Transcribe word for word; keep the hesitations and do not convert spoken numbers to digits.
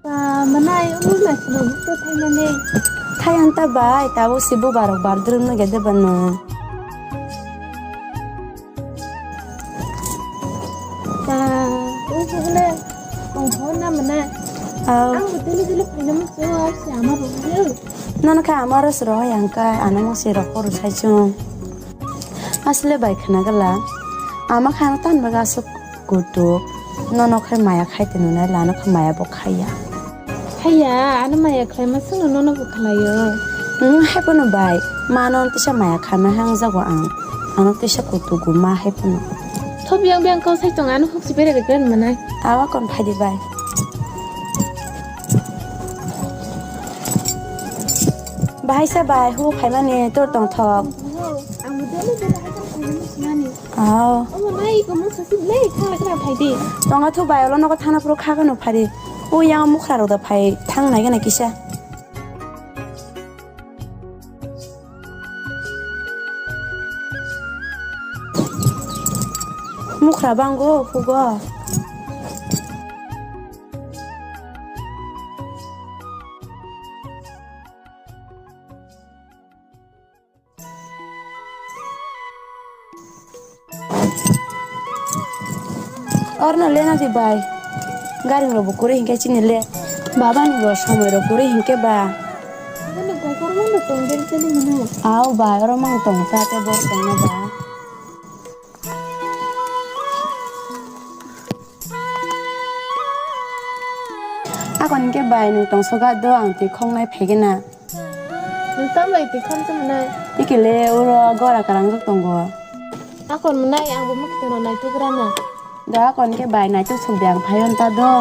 Manai, unu na sino bukto thainani. Thai anta bai, tabo si bubarok bardrum no gede bano. Ta, unu bole, kong phone na manai. Au. Ang butuli bile phaina musu, si ama bukto. Nono kha amaro sro yang ka, ano mo si rok koru sai chung. Asle bai khna gala. Ama khana tan baga asuk kutuk. Nono khai maya khai tini nai lano khai maya bo khaiya. Khaiya, ano maya khlai ma sungno nono bo khlaio. Hmm, hai pono bai. Ma non tisa maya khai ma hang jago ang. Ano tisa kutuk gu ma hai pono. Thop yang biang kau sai tong ano huk si bere de kren manai. Awa kon phai di bai. Bahai sa bai hu khai mani tor tong thok. Ang bo dele dele hai tong thok mani. Aw. Omo nai, iko mung sasi ble, thang lai khna phai di. Tonga thu bai, olo nogo thana phuru kha kheno phari. O yang mukhra rok da phai, thang nai gana kisa. Mukhra bango, hugo. Orno lena di bai. Garing rok bo kuri hinkhe chini le. Baba ni bo somoi rok kuri hinkhe ba. Ano bai kor mano tong den teni mano. Au bai, oro mang tong ta te bor tong na ba. Akon hinkhe bai nwng tong soga do ang twi khongnai phai gena. Nwng tamo iti kham se mwnai? Ikile uro gora karangjak tongo. Akon mwnai, ang bo mwkhwtwng rok naituk rana. Da akon khe bai naituk suk de ang phaio ta do.